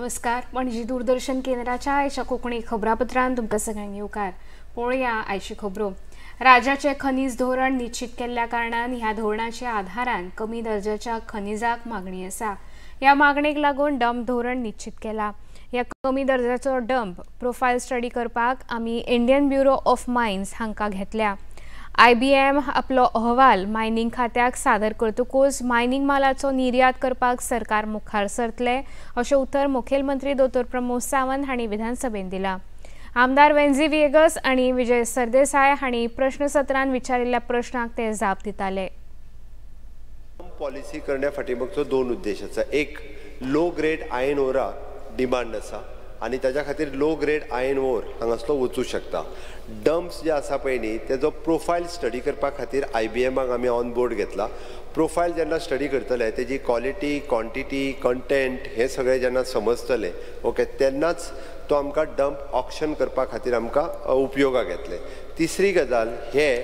नमस्कार, पणजी दूरदर्शन केंद्राच्या आयच्या कोंकणी खबरापत्रान तुमकां सगळ्यांक येवकार. पळोवया आयची खबरो. राज्याचे खनीज धोरण निश्चित केल्ल्या कारणान ह्या धोरणाच्या आधारान कमी दर्जाच्या खनिजाक मागणी आसा. ह्या मागणेक लागून डंप धोरण निश्चित केला. ह्या कमी दर्जाचो डंप प्रोफायल स्टडी करपाक आमी इंडियन ब्युरो ऑफ मायन्स हांकां घेतल्या. IBM आपलो अहवाल मायनिंग खात्याक सादर करतकूच मायनिंग मालाचो निर्यात करपाक सरकार मुखार सरतले अशें उतर मुखेलमंत्री दोतोर प्रमोद सावंत हांणी विधानसभेंत दिला. आमदार वेन्झी व्हिएगस आनी विजय सरदेसाय हांणी प्रश्नसत्रांत विचारिल्ल्या प्रश्नाक ते जाप दिताले. पॉलिसी करण्या फाटीमागचो दोन उद्देश आसा. एक, लो ग्रेड आयर्न ओराक डिमांड आसा आनी ताच्या खातीर लो ग्रेड आयर्न ओर हांगासलो वचूं शकता. डम्प्स जे आसा पळय न्ही तेजो प्रोफायल स्टडी करपा खातीर IBMाक आमी ऑन बोर्ड घेतला. प्रोफायल जेन्ना स्टडी करतले तेजी क्वॉलिटी, क्वॉन्टिटी, कंटेंट हें सगळें जेन्ना समजतलें ओके तेन्नाच तो आमकां डंप ऑक्शन करपा खातीर आमकां उपयोगाक येतले. तिसरी गजाल, हे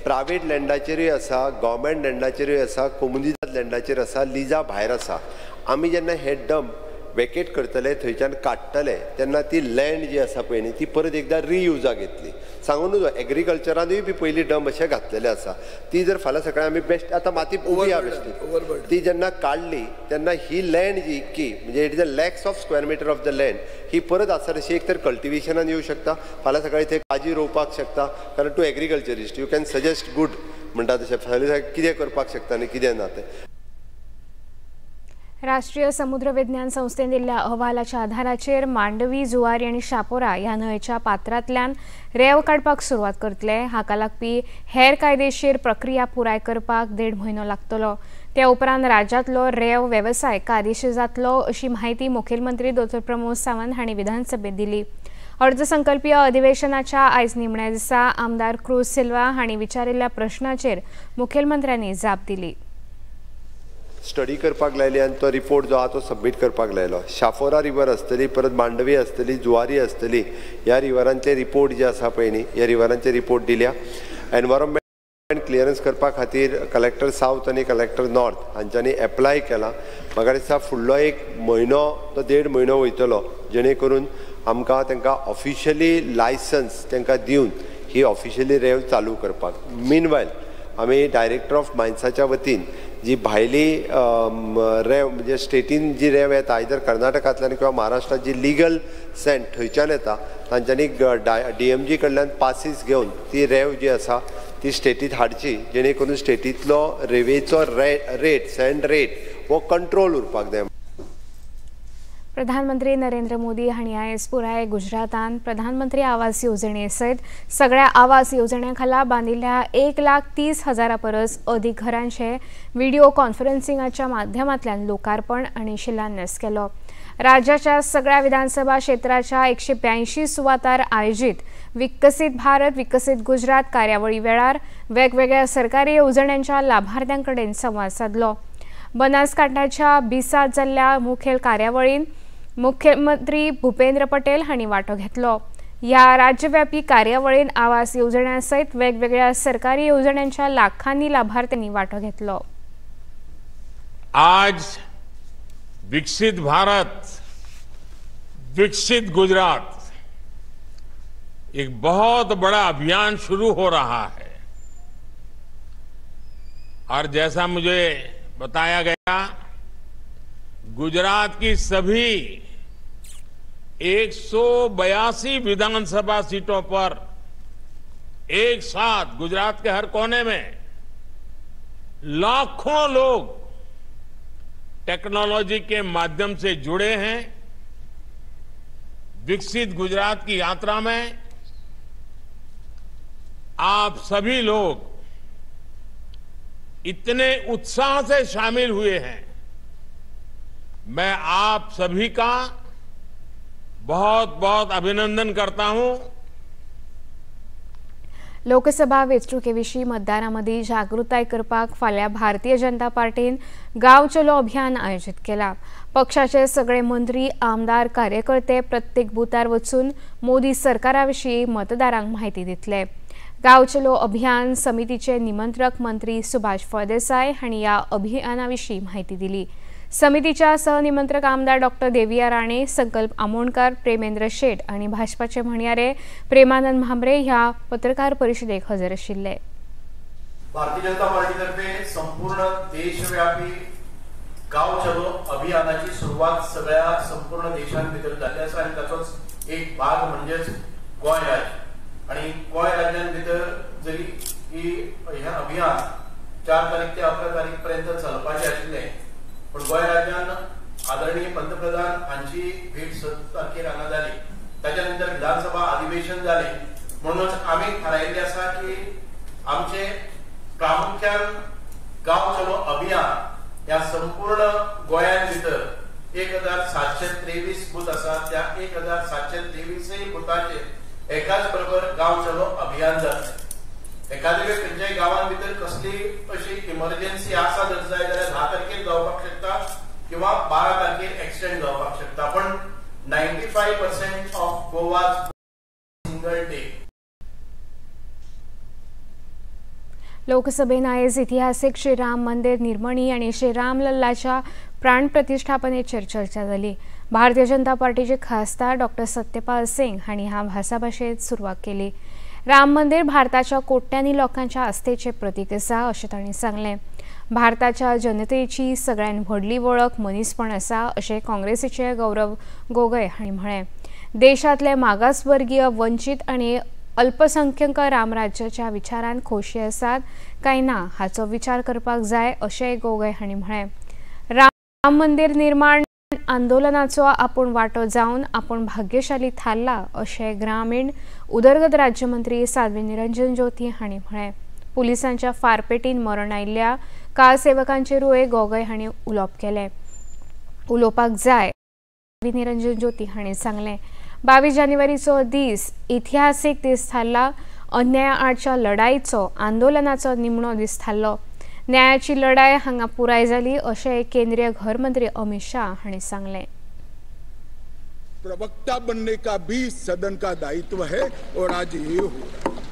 प्रायवेट लँडाचेरूय आसा, गव्हर्मेंट लँडाचेरूय आसा, कोमुनिदाद लँडाचेर आसा, लिजा भायर आसा. आमी जेन्ना हे डंप वेकेट करतले, थंयच्यान काडटले तेन्ना ती लँड जी आसा पळय न्ही ती परत एकदां रियुजाक येतली. सांगून न्हू, एग्रीकल्चरानूय बी पयलीं डंप अशें घातलेले आसा. ती जर फाल्यां सकाळीं आमी बेस्ट आतां माती उबी आहा बेश्टी, ती जेन्ना काडली तेन्ना ही लँड जी इतकी म्हणजे it is a lakhs of square metre of the land ही परत आसा तशी एक तर कल्टिवेशनान येवं शकता. फाल्यां सकाळीं थंय काजी रोवपाक शकता, कारण तूं agriculturist you can suggest good म्हणटा तशें फाल्यां सकाळीं कितें करपाक शकता आनी कितें ना तें. राष्ट्रीय समुद्र विज्ञान संस्थेन दिल्ल्या अहवालाच्या आधाराचेर मांडवी, जुवारी आनी शापोरा ह्या न्हंयच्या पात्रांतल्यान रेंव काडपाक सुरवात करतले. हाका लागपी हेर कायदेशीर प्रक्रिया पुराय करपाक 1.5 म्हयनो लागतलो. त्या उपरांत राज्यांतलो रेंव वेवसाय कायदेशीर जातलो अशी म्हायती मुखेलमंत्री दोतोर प्रमोद सावंत हांणी विधानसभेत दिली. अर्थसंकल्पीय अधिवेशनाच्या आयज निमण्या दिसा आमदार क्रूज सिल्वा हांणी विचारिल्ल्या प्रश्नाचेर मुखेलमंत्र्यांनी जाप दिली. स्टडी करपाक लायली आनी तो रिपोर्ट जो आहा तो सबमीट करपाक लायलो. शापोरा रिवर आसतली, परत मांडवी आसतली, जुवारी आसतली, ह्या रिवरांचे रिपोर्ट जे आसा पळय न्ही ह्या रिवरांचे रिपोर्ट दिल्या. एनवायरमेंट क्लियरन्स करपा खातीर कलेक्टर सावथ आनी कलेक्टर नॉर्थ हांच्यांनी एप्लाय केला. म्हाका दिसता फुडलो 1 म्हयनो तो 1.5 म्हयनो वयतलो, जेणे करून आमकां तांकां ऑफिशियली लायसन्स तांकां दिवन ही ऑफिशियली रेंव चालू करपाक. मीनवायल आमी डायरेक्टर ऑफ मायन्साच्या वतीन जी भायली रेंव म्हणजे स्टेटीन जी रेंव येता आयदर कर्नाटकांतल्यान किंवा महाराष्ट्रांत जी लिगल सँड थंयच्यान येता तांच्यांनी DMG कडल्यान पासीस घेवन ती रेंव जी आसा ती स्टेटींत हाडची, जेणे करून स्टेटींतलो रेंवेचो रेट, सँड रेट हो कंट्रोल उरपाक जाय. प्रधानमंत्री नरेंद्र मोदी हांणी आयज पुराय गुजरातान प्रधानमंत्री आवास येवजणे सयत सगळ्या आवास येवजण्यां खाला बांदिल्ल्या 1,30,000 परस अदीक घरांचे व्हिडिओ कॉन्फरन्सिंगाच्या माध्यमांतल्यान लोकार्पण आनी शिलान्यास केलो. राज्याच्या सगळ्या विधानसभा क्षेत्राच्या 182 सुवातार आयोजीत विकसीत भारत विकसीत गुजरात कार्यावळी वेळार वेगवेगळ्या सरकारी येवजण्यांच्या लाभार्थ्यां कडेन संवाद सादलो. बनासकांठाच्या बिसात जाल्ल्या मुखेल कार्यावळीन मुख्यमंत्री भूपेंद्र पटेल हांणी वांटो घेतलो. ह्या राज्यव्यापी कार्यावळीन आवास येवजण्यां सयत वेगवेगळ्या सरकारी येवजण्यांच्या लाखांनी लाभार्थ्यांनी वांटो घेतलो. आज विकसित भारत विकसित गुजरात एक बहुत बड़ा अभियान शुरू हो रहा है और जैसा मुझे बताया गया गुजरात की सभी 182 विधानसभा सीटों पर एक साथ गुजरात के हर कोने में लाखों लोग टेक्नोलॉजी के माध्यम से जुड़े हैं। विकसित गुजरात की यात्रा में आप सभी लोग इतने उत्साह से शामिल हुए हैं, मैं आप सभी का बहुत बहुत अभिनंदन करता हूं। लोकसभा वेंचणुके विशीं मतदारां मदीं जागृताय करपाक फाल्यां भारतीय जनता पार्टीन गांव चलो अभियान आयोजीत केला. पक्षाचे सगळे मंत्री, आमदार, कार्यकर्ते प्रत्येक बुथार वचून मोदी सरकारा विशीं मतदारांक म्हायती दितले. गांव चलो अभियान समितीचे निमंत्रक मंत्री सुभाष फळदेसाय हांणी ह्या अभियाना विशीं म्हायती दिली. समितीच्या सहनिमंत्रक आमदार डॉक्टर देविया राणे, संकल्प आमोणकर, प्रेमेंद्र शेट आनी भाजपाचे म्हणयारे प्रेमानंद म्हांबरे ह्या पत्रकार परिशदेक हजर आशिल्ले। भारतीय जनता पार्टीतर्फे संपूर्ण देशव्यापी गांव चलो अभियानाची सुरवात सगळ्या संपूर्ण देशांत भितर जाल्ली आसा आनी ताचोच एक भाग म्हणजेच गोंय राज्य। आनी गोंय राज्यान भितर जरी ही हें अभियान 4 तारीख ते 11 तारीख पर्यंत चलपाचें आशिल्लें, पूण गोंय राज्यान आदरणीय पंतप्रधान हांची भेट 7 तारखेर हांगा जाली, ताच्या नंतर विधानसभा अधिवेशन जालें, म्हणूनच आमी थारायिल्लें आसा की आमचे प्रामुख्यान गांव चलो अभियान ह्या संपूर्ण गोंयान भितर 1723 बूथ आसा, त्या 1723 बुथाचेर एकाच बरोबर गांव चलो अभियान जातलें। एखाद्या वेळ खंयच्याय गांवान भितर कसली अशी इमर्जन्सी आसा जर जाय जाल्यार 10 तारखेर जावपाक शकता किंवा 12 तारखेर एक्सटेंड जावपाक शकता, पण 95% ऑफ गोवा सिंगल डे। लोकसभेन आयज इतिहासीक श्रीराम मंदिर निर्मणी आनी श्रीराम लल्लाच्या प्राणप्रतिष्ठापनेचेर चर्चा जाली। भारतीय जनता पार्टीचे खासदार डॉक्टर सत्यपाल सिंग हांणी ह्या भासाभाशेंत सुरवात केली। राम मंदिर भारताच्या कोट्यांनी लोकांच्या आस्थेचे प्रतीक आसा अशें तांणी सांगलें। भारताच्या जनतेची सगळ्यान व्हडली वळख मनीसपण आसा अशें काँग्रेसीचे गौरव गोगोय हांणी म्हळें। देशांतले मागासवर्गीय, वंचीत आनी अल्पसंख्याक रामराज्याच्या विचारान खोशी आसात काय ना हाचो विचार करपाक जाय अशेंय गोगोय हांणी म्हळें। राम मंदिर निर्माण आंदोलनाचो आपूण वांटो जावन आपूण भाग्यशाली थारला अशें ग्रामीण उदरगत राज्यमंत्री साध्वी निरंजन ज्योती हांणी म्हळें। पुलिसांच्या फारपेटीन मरण आयिल्ल्या कारसेवकांचेरूय गोगोय हांणी उलोवप केलें। उलोवपाक जाय साध्वी निरंजन ज्योती हांणी सांगलें। 22 जानेवारीचो दीस इतिहासीक दीस थारला। अन्याया आडच्या लढाईचो, आंदोलनाचो निमणो दीस थारलो। न्यायाची लढाई हांगा पुराय जाली अशें केंद्रीय घरमंत्री अमित शाह हांणी सांगलें। प्रवक्ता बनने का भी सदन का दायित्व है और आज ये हो रहा है।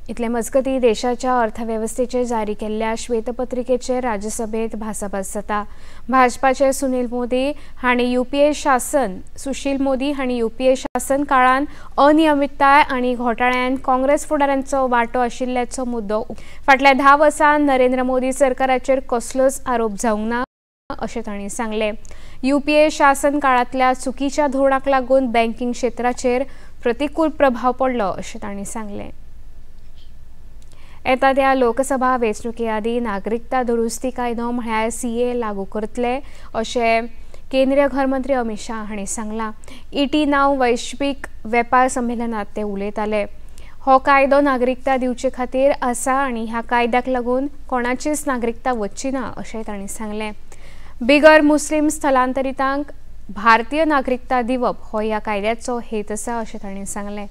इतले मजगती देशाच्या अर्थवेवस्थेचेर जारी केल्ल्या श्वेतपत्रिकेचेर राज्यसभेत भासाभास जाता। भाजपाचे सुनील मोदी हांणी यूपीए शासन सुशील मोदी हांणी यूपीए शासन काळान अनियमितताय आनी घोटाळ्यान काँग्रेस फुडाऱ्यांचो वांटो आशिल्ल्याचो मुद्दो फाटल्या 10 वर्सां नरेंद्र मोदी सरकाराचेर कसलोच आरोप जावंक ना अशें तांणी सांगलें। यूपीए शासन काळांतल्या चुकीच्या धोरणाक लागून बँकिंग क्षेत्राचेर प्रतिकूल प्रभाव पडलो अशें तांणी सांगलें। येता त्या लोकसभा वेंचणुके आदीं नागरिकता दुरुस्ती कायदो म्हळ्यार सीए लागू करतले अशें केंद्रीय घरमंत्री अमित शाह हांणी सांगलां। ईटी नाव वैश्वीक वेपार संमेलनांत ते उलयताले। हो कायदो नागरिकता दिवचे खातीर आसा आनी ह्या कायद्याक लागून कोणाचीच नागरिकता वच्ची ना अशें तांणी सांगलें। बिगर मुस्लीम स्थलांतरितांक भारतीय नागरिकता दिवप हो ह्या कायद्याचो हेत आसा अशें तांणी सांगलें।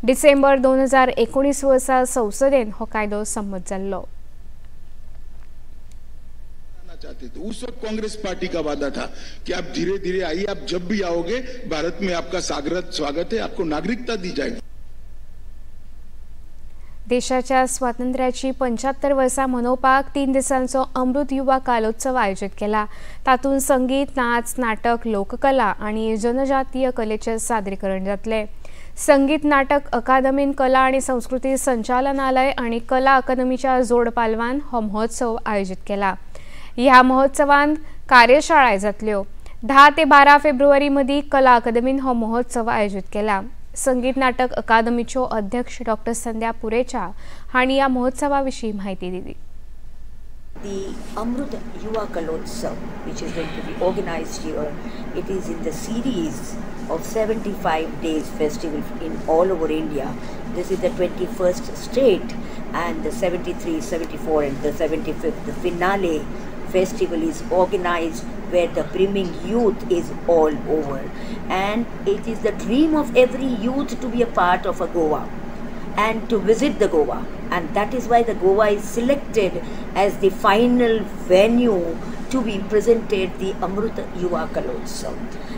डिसेंबर 2019 वर्सा संसदेन हो कायदो संमत जाल्लो। चाहते थे उस वक्त कांग्रेस पार्टी का वादा था कि आप धीरे धीरे आइए, आप जब भी आओगे भारत में आपका स्वागत है, आपको नागरिकता दी जाएगी। देशाच्या स्वातंत्र्याची 75 वर्सां मनोवपाक 3 दिसांचो अमृत युवा कालोत्सव आयोजीत केला। तातूंत संगीत, नाच, नाटक, लोककला आनी जनजातीय कलेचें सादरीकरण जातलें। संगीत नाटक अकादमीन कला आनी संस्कृती संचालनालय आनी कला अकादमीच्या जोड पालवान हो महोत्सव आयोजीत केला। ह्या महोत्सवान कार्यशाळाय जातल्यो। 10 ते 12 फेब्रुवारी मदीं कला अकादमीन हो महोत्सव आयोजीत केला। संगीत नाटक अकादमीच्यो अध्यक्ष डॉक्टर संध्या पुरेचा हांणी ह्या महोत्सवा विशीं म्हायती दिली। The Amrut Yuva Kalotsav, which is going to be organized here, it is in the series of 75 days festival in all over India. This is the 21st state and the 73, 74 and the 75th, the finale festival is organized where the brimming youth is all over. And it is the dream of every youth to be a part of a Goa and to visit the Goa, and that is why the Goa is selected as the final venue to be presented the Amrut Yuva Kalotsav.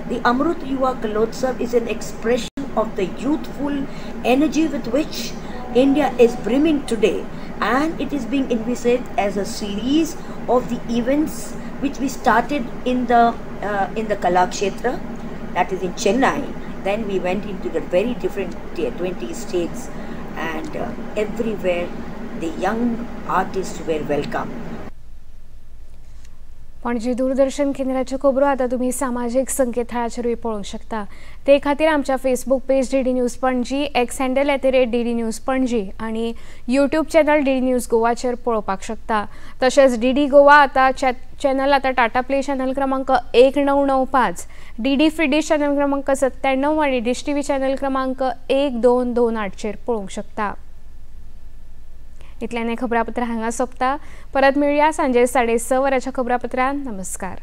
The Amrut Yuva Kalotsav is an expression of the youthful energy with which India is brimming today, and it is being envisaged as a series of the events which we started in the Kalakshetra, that is in Chennai. Then we went into the very different 20 states, and everywhere the young artists were welcome. Panaji Doordarshan केंद्राच्यो खबरो आतां तुमी सामाजीक संकेतथळाचेरूय पळोवंक शकता. ते खातीर आमच्या Facebook page DD news Panaji, X handle @DD news Panaji आनी यूट्यूब चॅनल डीडी न्यूज गोवाचेर पळोवपाक शकता. तशेंच डीडी गोवा आतां चॅनल आतां टाटा प्ले चॅनल क्रमांक 1995, डीडी फ्री डिश चॅनल क्रमांक 97 आनी डिश टीव्ही चॅनल क्रमांक 1228चेर पळोवंक शकता. इतल्यान खबरापत्र हांगा सोंपता. परत मेळया सांजे 6:30 वरांच्या खबरापत्रान. नमस्कार.